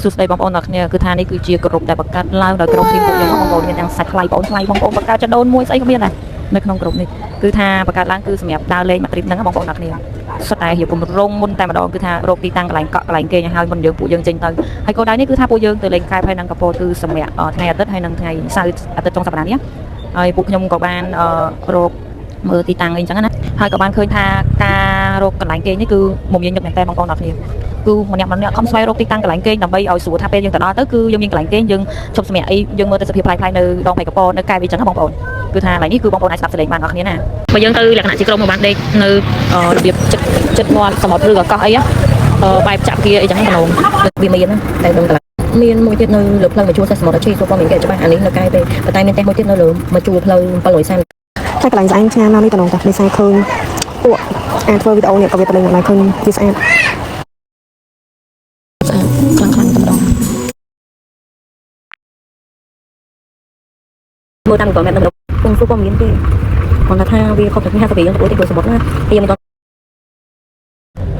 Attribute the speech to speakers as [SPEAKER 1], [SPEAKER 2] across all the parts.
[SPEAKER 1] សួស្តីបងប្អូនទាំងគ្នាគឺថានេះគឺជាក្រុមដែលបង្កើតឡើងដោយក្រុម team ពួកយើងបងប្អូនមានទាំងសាច់ថ្លៃបងថ្លៃបងប្អូនបង្កើតចដូនមួយស្អីក៏មានដែរនៅក្នុងក្រុមនេះគឺថាបង្កើតឡើងគឺសម្រាប់ដើរលេងមួយ trip ហ្នឹងបងប្អូនទាំងគ្នាសុទ្ធតែរៀបគម្រោងមុនតែម្ដងគឺថារកទីតាំងកន្លែងកក់កន្លែងគេងឲ្យហើយមុនយើងពួកយើងចេញទៅហើយគោលដៅនេះគឺថាពួកយើងទៅលេងកែបហើយនឹងកពតគឺសម្រាប់ថ្ងៃអាទិត្យហើយនិងថ្ងៃសៅរ៍អាទិត្យចុងសប្តាហ៍នេះហើយពួកខ្ញុំក៏បានរកមើលទីតាំងអីចឹងណាហើយក៏បានឃើញថាការរកកន្លែងគេងនេះគឺមុំយើងញឹកមែនតើបងប្អូនទាំងគ្នា គឺម្នាក់ម្នាក់ខំស្វែងរកទីតាំងកន្លែងគេងដើម្បីឲ្យស្រួលថាពេលយើងទៅដល់ទៅគឺយើងមានកន្លែងគេងយើងឈប់សម្រាកអីយើងមើលទៅសភាពប្លែកៗនៅដងព្រៃកពតនៅកែបអីចឹងណាបងប្អូនគឺថាកន្លែងនេះគឺបងប្អូនអាចស្ដាប់សលេងបានអស់គ្នាណាបើយើងទៅលក្ខណៈជាក្រុមមកបានដេកនៅរបៀបចិត្តចិត្តមាត់សមុទ្រឬក៏កោះអីបែបចាក់គាអីចឹងក្នុង
[SPEAKER 2] វាមានណាតែដឹងកន្លែងមានមួយទៀតនៅលើផ្លូវមកជួរសេះសមុទ្រអជីសួរព័ត៌មានគេច្បាស់អានេះនៅកែទេប៉ុន្តែមានផ្ទះមួយទៀតនៅលើមកជួរផ្លូវ730
[SPEAKER 3] តែកន្លែងស្អាតឆ្ងាយមកនេះតំណងតែនេះស្អាតឃើញពួកអាចធ្វើវីដេអូនេះក៏វាតលេងមកដែរឃើញវាស្អាត
[SPEAKER 1] ស្អាតខ្លាំងខ្លាំងតែម្ដង
[SPEAKER 2] មើលតាម Google Map នៅពងសួរព័ត៌មានទេគាត់ថាវាខុសពី50រៀលទៅទីសមុទ្រណាហើយយើងមិនដល់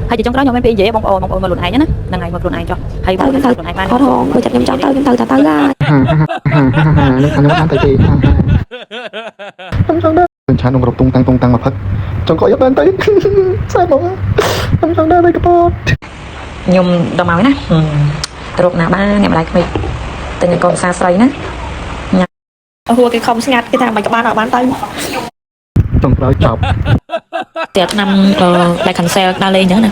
[SPEAKER 1] ហើយជាចុងក្រោយខ្ញុំមានពេលនិយាយបងប្អូនបងប្អូនមកខ្លួនឯងណាហ្នឹងហើយមកខ្លួនឯងចុះហើយបងប្អូនខ្លួនឯងបាន
[SPEAKER 3] អត់ហងបើចិត្តខ្ញុំចង់ទៅខ្ញុំទៅតែទៅហើយ
[SPEAKER 4] ហាហាហាហាហានឹងខ្ញុំបានទៅទេហាហាខ្ញុំចង់ដើរឆានក្នុងរកតុងតាំងតុងតាំងមកផឹកចង់កក់យកបានទៅសែបមកខ្ញុំចង់ដើរទៅកពត
[SPEAKER 1] ខ្ញុំដល់មកណាទៅរកណាបានអ្នកម្ដាយក្មេកទិញឲ្យកូនសាស្រីណា
[SPEAKER 3] ហួរគេខំស្ងាត់គេថាមិនក៏បានអត់បានទៅ
[SPEAKER 4] ចង់ក្រោយចប់
[SPEAKER 1] តែឆ្នាំដែល cancel ដើរលេងអញ្ចឹងណា